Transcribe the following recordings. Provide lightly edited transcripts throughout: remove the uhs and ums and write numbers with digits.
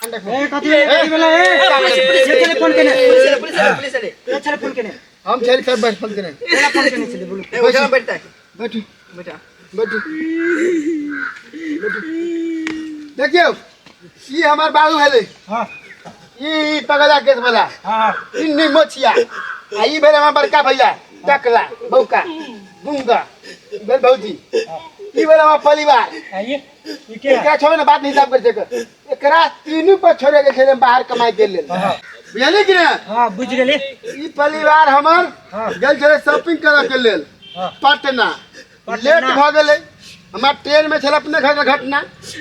कान देखो। ए कथी कथी भेलै? ए के छलै फोन केने? पुलिस अरे, पुलिस अरे। के छलै फोन केने? हम छली सर बैठ फोन केने। केना फोन केने छलै बोलू? ए, उठा बैठता है। बैठू। बैठा। बैठू बैठू। देखियौ, ई हमर बाबू भेलै। हाँ। ई पगला केस वाला। हाँ। ई निमोछिया आ ई भेल हमर बड़का भैया टकला बौका गुंगा, ई भेल भौजी, ई भेल हमर परिवार। आइए ई के है? एकरा छोड़े ना, बात नहीं हिसाब कर सके। एकरा तीनू पर छोड़े के छलै बाहर कमाई के लेल, बुझलियै कि ना? हाँ, बुझ गेली। ई परिवार हमर हाँ। गेल छलै शॉपिंग करऽ के लेल हाँ। पटना। पटना। लेट भऽ गेलै हमरा ट्रेन में छल अपने घर के घटना।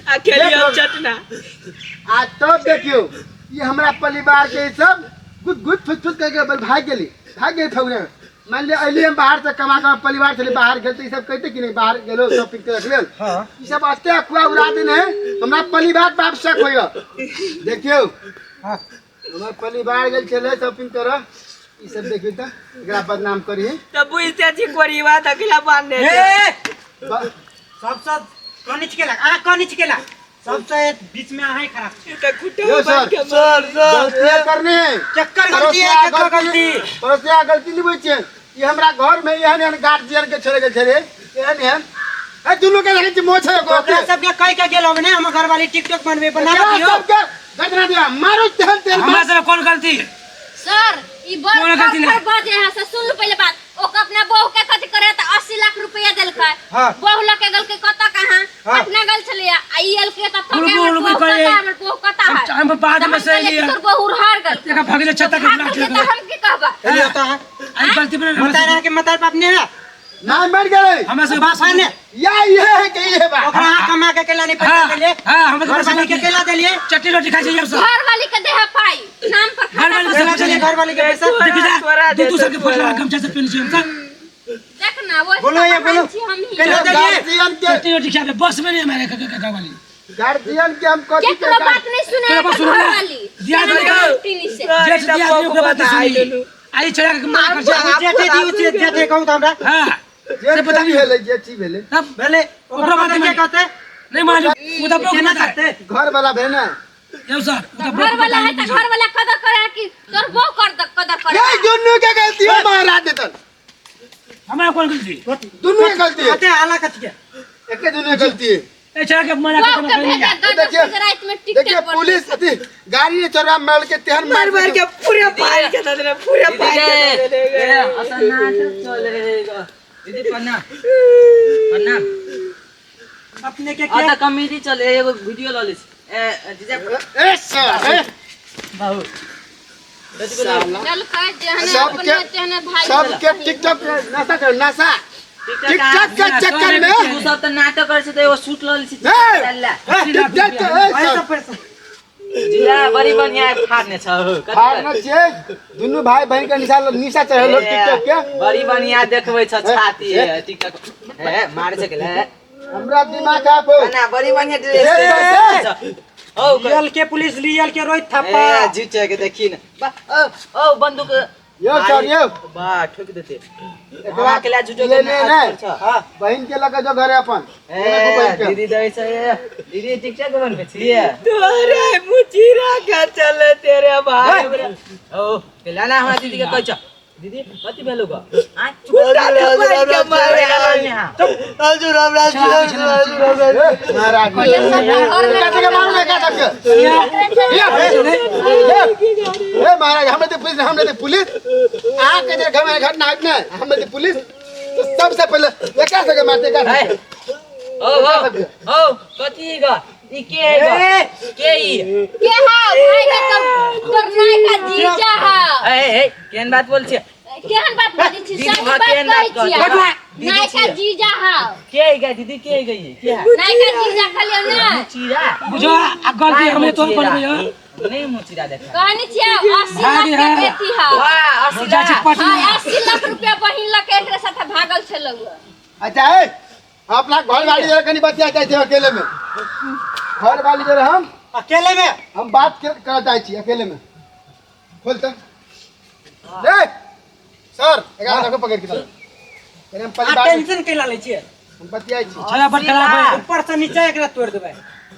आ खेलियो चटना। आ तब देखियौ, ई हमरा परिवार के ई सब गुद गुद फुट फुट करके बल भाग गेली, भाग गेली फगुने। मान लिअ अयली हम बाहर से कमा कऽ, परिवार छलै बाहर गेल, तऽ ई सब कहिते कि नहि बाहर गेलो शॉपिंग करऽ के लेल? हाँ। ई सब एते अफवाह उड़ा देने है, हमरा परिवार बाप शक होइए। देखियौ, हाँ। हमर परिवार गेल छलै शॉपिंग करऽ, ई सब देखियौ तऽ एकरा बदनाम करी। तऽ बुझते छी कोरीवा अकेला बांधने ए सबसँ कनि छिकेला अहाँ, कनि छिकेला सबसे बीच में अहाँ ही खराब छी। तऽ कुटो यो सर, बांध के सर गलती करने है। चक्कर गलती है, चक्कर गलती। पड़ोसिया गलती नहीं बुझै छियै। ई हमरा घर में एहन एहन गार्जियन के छोड़े गेल छलै, एहन एहन ए दुनू के देखै छी मोछ एगो। ओकरा सबके कहि के गेल होबे ने, हमर घरवाली टिकटॉक बनबे बना एकरा दियो। सबके गजना दिया मारू तेहन तेहन। हमरा सब कोन गलती? सर, ई बड़ कोन गलती फर नहि? बजे है से सुन लू पहिले बात। ओकर अपना बहू के कथी करे त 80 लाख रुपया देलकै। हाँ। बहू लके गेलकै कत कहाँ? हाँ। पटना गेल छलैया आ ई एलकै त गुरु थके गुरु हमर बहू करे। कता, हमर बहू कता है? हम बाद में तऽ हम से कहलियै कि तोर बहू हार गेल। एकरा भगले छत्ता के भागल लाठी के तऽ लगल। हम की कहबै? एलियो तो है। आई गलती पर मतार अहाँके मतार बाप ने है? ना मर गेलै। हमरा सब बाप है ने? या इहे है कि इहे बा। ओकरा अहाँ कमा के केला नहीं पैसा हाँ, देलिए? हाँ, हमरा घरवाली के केला देलिए? चटनी रोटी खाइ छी हम सब। घरवाली के देह पाई नाम पर खाता। घरवाली के केला देलिए घरवाली के पैसा? देखी जा, तोरा दू दू दे सौ के फोटो गमछा से पेन छी हम सब। देख ना वो। बोलो ये, बोलो। हम ही केला देलिए? गार्जियन के चटनी रोटी खियाबे बस में नहीं हमारे घरवाली। गार्जियन के हम कथी केकरो के बात नहीं सुने केकरो बात सुने? घरवाली। दिया केना देलकै। कंटिन्यू से। जेठ दिया आदमी ओकरा बात नहीं सुनी। आई छड़ा के मार कर ओ जेठे दी, उ जेठे कहू तऽ हमरा। हां। जे पता नहीं। भेलै, जे चीज भेलै। तब भेलै ओकरा ओकरा बात के नहीं। कहतै? नहीं मालूम उ तो केना बता कहतै? घर वाला भेलै ना। यौ सर, उ तो घर वाला है त घर वाला कदर करे है कि तोर बहू कर कदर करे? ये दुनू के गलती है, महाराज देतन। हमरा कोन गलती? दुनू के गलती है। कते आला कथी के? एके दुनू के गलती है। ए छड़ा के मना बहू के के भेजे दस देखिए, बजे रात में टिकट देखिए पर। पुलिस अथी गाड़ी ने चढ़ा मार के तेहन मार मार के पूरा फाड़ के दे देने, पूरा फाड़ के दे देने। असल नाटक चलेगा। दीदी प्रणाम, प्रणाम। अपने के आ के त कॉमेडी चले, एगो वीडियो ल ले छी। ए जीजा। ए सर, ए बाबू। साला। चल कह जेहने सबके अपने तेहने भाई। सबके टिकटॉक के नशा कर, नशा टिकटॉक के चक्कर में। तू सब त नाटक करे छै त एगो सूट ल ले छी। ए, चल। ए, टिकटॉक के ए पैसा सर। पैसा। जीजा बड़ी बढ़िया फाड़ने छ हो। कथी फाड़ने छियै दुनू भाई बहन के निशा निशा चढ़ल हो टिकटॉक के। बड़ी बढ़िया देखबै छ छाती है टिकटॉक हे मारे छ गेलै। हमरा दिमाग खराब हो ना, बड़ी बढ़िया ए, ड्रेस ए, ओ लियल के पुलिस, लियल के रोहित थापा। ए झूठे के देखी न बा। ओ ओ बंदूक। यौ सर, यौ। बा ठोक देते। एकरा अकेला झूठो ले के ले ना नै। छ। हाँ। बहन के लगे जो घरे अपन ए बहन के। दीदी दै छ, ए दीदी टिकटॉक बनबै छी? तोरे मुचीरा के चले तेरे भाई। ओ केला ना हमरा दीदी के कहै छ। दीदी कथी भेलौ ग? आ कुत्ता के मार के मारे। ए, महाराज एकरा के मारू एकरा सबके। ए, ए महाराज, हमरे तो पुलिस, हमरे तो पुलिस अहाँ के जे घर में घटना होइत ने, हमरे तो पुलिस तो सबसे पहिले एकरा सबके मारते, एकरा ए, सबके। ओ ओ ओ कथी ग? ई के है ग? के ई? के है भाई के? तोर तोर नाय का जीजा है। ए ए केहन बात बोल छियै? केहन बात बजै छी? दीदी, सच हाँ, बात केहन कहै बात छियै। कहै? दीदी नाय का छियै। जीजा है। के है ग दीदी? के है ग ई? के है? नाय का जीजा कहलियौ ने। मुचीरा। बुझो आ गलती हमें तोर पर में हो। नहीं मुचीरा देखा। कहने छियै 80 लाख भागी के है। बेटी है। वाह, 80 जा छी लाख। पटना। हाँ, 80 लाख रुपया बहिन लके एकरे साथे भागल छलौ। अच्छा ए, अपना घर वाली जरा कनी बतिया जाइ छै अकेले में। घर वाली जरा हम अकेले में हम बात करऽ चाहै छी अकेले में। खोल तऽ ए सर, एकरा रखो पकड़ के चलो। कनी हम आ परिवार टेंशन कैला लै छियै? हम बतियाइ छी। छड़ा पर खराब है। ऊपर से नीचा एकरा तोड़ देबै।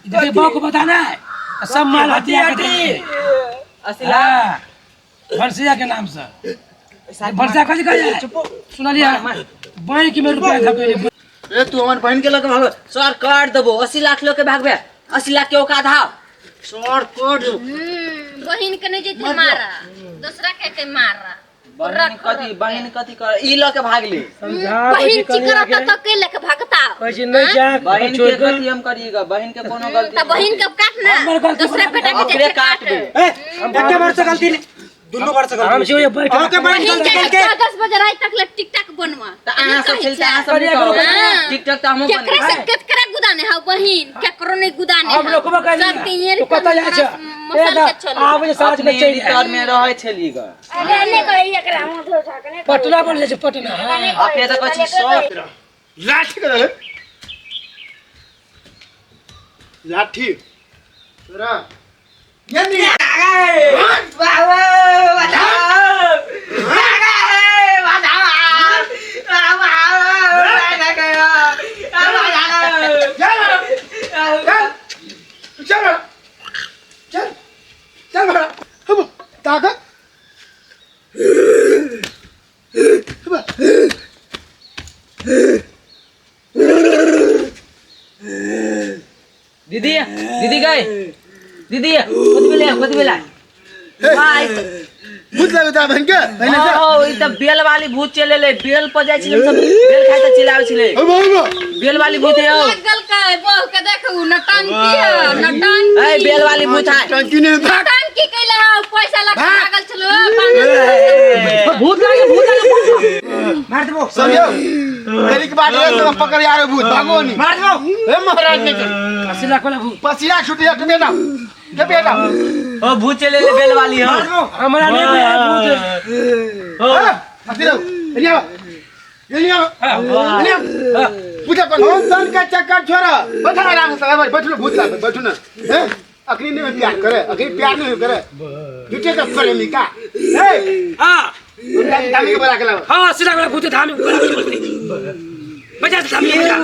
देखिए, बहू को बताना है। सब माल हथिया के 80 लाख भरसिया के नाम से भरसिया कथी कहै सुनलिया बैंक में रुपया धकेले ए तू हमर बहन के लके भागो सर काट देबो 80 लाख लके भागबे 80 लाख के औकात हाव सर काट देबो। बहिन के नहीं जैते मारा दूसरा के मारा बहन कथी कर ई लके भागली बहिन चिकरता तो के लेके भागता कहै छै नहीं जा बहन के कथी हम करिएगा बहन के कोनो गलती त बहिन के काट ना दूसरा बेटा के ओकरे काट दे ए एके बार से गलती नहीं दुनू बार से गलती हम छै बैठ अहाँ के बहन बहिन गलती के केलके 10 बजे रात तक ले टिकटॉक बनवा त अहाँ सब खेलते अहाँ सब टिकटॉक त हमहूँ केकरा से केकरा गुदाने हाउ बहिन केकरो नहीं गुदाने हम लोकबो कहली सबके ये तो कतऽ जाइ छै मसल के चलो आबै साँझ में चलि तर में रहै छली ग अरे नहीं कही एकरा मुंह धो सकने पटना बन जाइ छै पटना अपने त कहै छी सर लाठी के दे लाठी तोरा ये नहीं चल चल चल बड़ा हम ताकत दीदी दीदी गए दीदी कति बेला कति बेला भाई भूत लगता बहन के पहले से ओ ई त बेल वाली भूत चले ले बेल पर जाय छले सब बेल खाय त चिल्लावे छले अब अब बेल वाली भूत है ओ लागल का बहू के देखू नटंकी है नटंकी ए बेल वाली भूत है टंकी ने भाग नटंकी कैले हो पैसा लगा भागल छलो भूत लागे भूत लागे मार देबो समझो मेरी के बात है तो पकड़ यार भूत भागो नहीं मार देबो ए महाराज ने चल 80 लाख वाला भूत पसीना छूट जा तुम्हें ना के बेटा ओ भूत चले ले बेल वाली हो मार देबो हमरा नहीं बुझाय भूत हां हसी रहो एलिया एलिया एलिया पूजा कर हम तन का चक्कर छोड़ा बैठो आराम से बैठो भूत ला बैठो ना हैं अखनी नहीं प्यार करे अखनी प्यार नहीं करे झूठे का प्रेमिका ए हां धामी के बुला के लाओ हां 80 लाख वाला भूत धामी बजा धामी बजा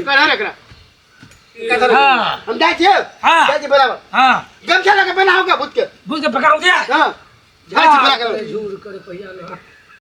एकरा धर एकरा धर एकरा धर हम जाइ छियै हां जाइ छियै बराबर हां गमछा लगा पहना होगा भूत के भूत के पकाऊ दिया हां जाइ छी बुला के लाओ झूठ करे पहिया ना